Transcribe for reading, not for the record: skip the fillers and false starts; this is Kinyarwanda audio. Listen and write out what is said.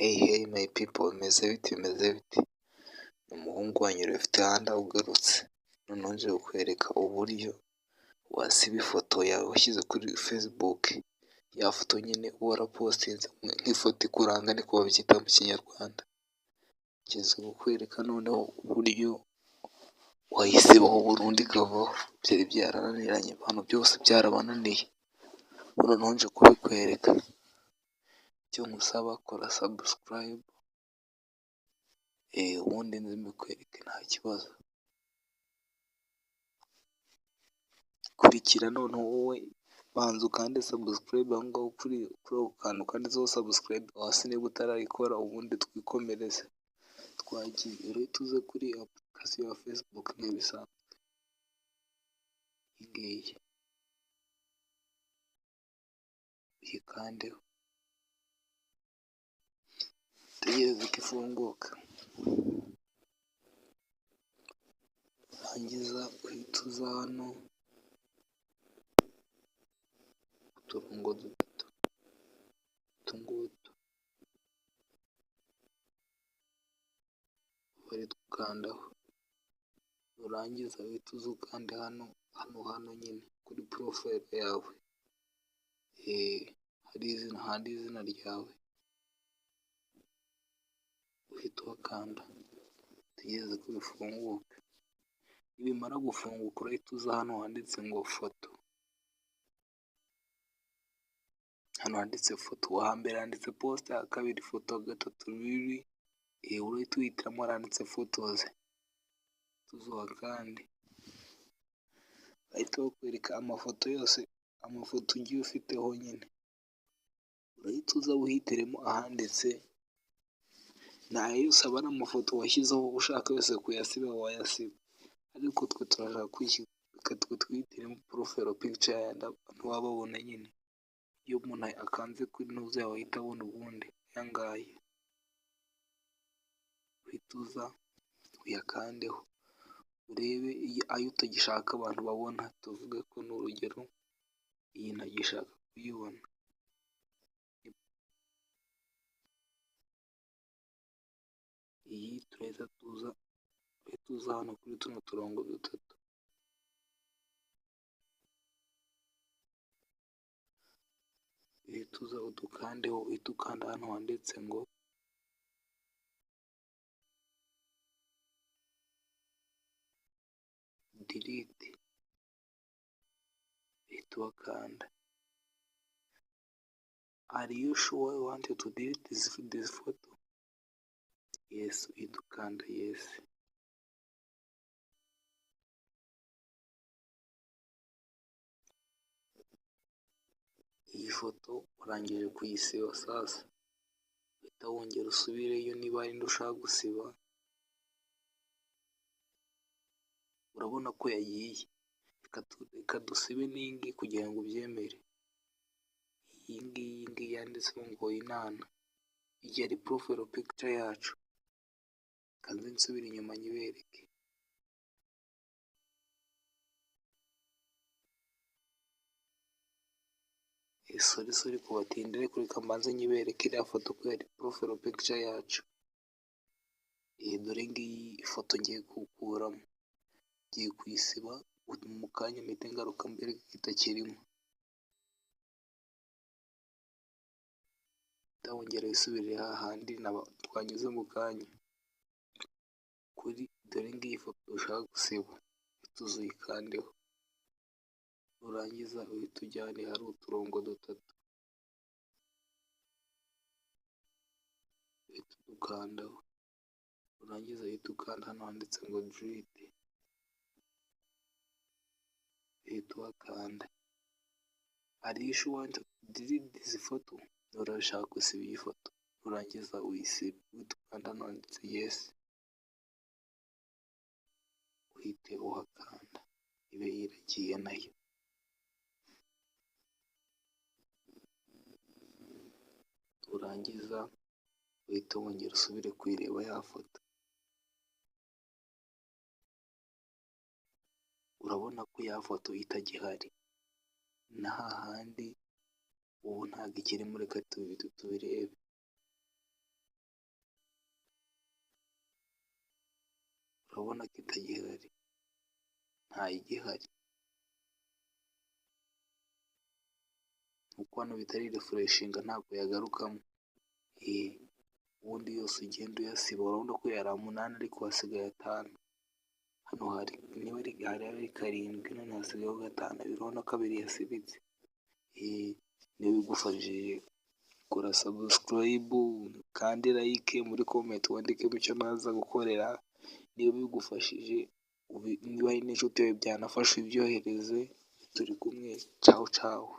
Hey hey my people, bimeze bite, bimeze bite? Ni umuhungu wanyu Left Hand ugarutse, noneho nje kukwereka uburyo wasiba ifoto yawe washyize kuri Facebook, ya foto nyine uba warapostinze nk'ifoto ikuranga niko babyita mu kinyarwanda, ngiye kukwereka noneho uburyo wayisibaho burundu ikavaho, byari byarananiranye abantu byose byarabananiye, noneho nje kubikwereka, icyo nkusaba kora subscribe, ubundi nze mbikwereke nta kibazo. Kurikira noneho wowe banza ukande subscribe aho ngaho kuri ako kantu kanditseho subscribe hasi niba utarayikora, ubundi twikomereze. Twagiye urahita uza kuri application ya Facebook nk'ibisanzwe, iyi ngiyi uyikandeho, utegereze ko ifunguka, nurangiza uhite uza hano uturongo dutatu utu ngutu ube aritwo ukandaho, nurangiza uhite uza ukande hano hano hano nyine kuri profile yawe, hari izina ryawe uhite uhakanda utegereze ko bifunguka, nibimara gufunguka urahita uza hano handitse ngo foto, hano handitse foto, ahambere handitse post, ahakabiri foto, ahagatatu riri, urahita uhitiramo ahanditse photos, uze uhakande, bahita bakwereka amafoto yose, amafoto ugiye ufiteho nyine, urahita uza wihitiremo ahanditse, n'aya yose aba ari amafoto washyizeho, ushaka yose kuyasiba wayasiba, ariko twe turashaka reka twe twihitiremo profile picture yayandi abantu baba babona nyine, iyo umuntu akanze kuri ntuza yawe ahita abona ubundi aya ngaya, uhite uza uyakandeho urebe ayo utagishaka abantu babona, tuvuge ko ni urugero iyi ntagishaka kuyibona. Iyi turahita tuza hano kuri tuno turongo dutatu, uhite uza udukandeho, uhite ukanda hano handitse ngo delete, uhite uhakanda. Are you sure you want to delete this photo? Yes, uhita ukanda yes. Iyi foto urangije kuyisiba sasa, uhita wongera usubireyo niba hari indi ushaka gusiba, urabona ko yagiye, reka dusibe n'iyi ngiyi kugira ngo ubyemere, iyi ngiyi yanditseho ngo inana, iyi yari profile picture yacu, reka nze nsubire inyuma nyibereke. Sorry sorry kubatinda, ariko reka mbanze nyibereke iriya foto ko yari profile picture yacu, dore ngiyi ifoto ngiye gukuramo, ngiye kuyisiba mu kanya mpite ngaruka mbereke ko itakirimo, wongera wisubirire hahandi twanyuze mu kanya, kuri dore ngiyi foto ushaka gusiba, uhite uza uyikandeho, nurangiza uhite ujya hariya hari uturongo dutatu, uhite udukandaho, nurangiza uhite ukanda hano handitse ngo delete, uhite uhakanda. Are you sure you want to delete this photo? Urashaka gusiba iyi foto, nurangiza uyisibe, uhite ukanda hano handitse yes, uhite uhakanda ibe iragiye nayo. Nurangiza uhite wongera usubire kuyireba ya foto, urabona ko ya foto itagihari, na hahandi ubu ntabwo ikirimo, reka tubirebe. Urabona ko itagihari, ntayigihari. Kuko hano bitarirefureshinga ntabwo yagarukamo. Ubundi yose ugenda uyasiba, urabona ko yari 8 ariko hasigaye 5. Hano hari niba hari 7 none hasigayeho 5, abiri urabona ko abiri yasibitse. Niba bigufashije kora subscribe, ukande like, muri comment wandikemo icyo naza gukorera, niba bigufashije, niba hari n'inshuti yawe byanafasha ubyohereze, turi kumwe, cawu cawu.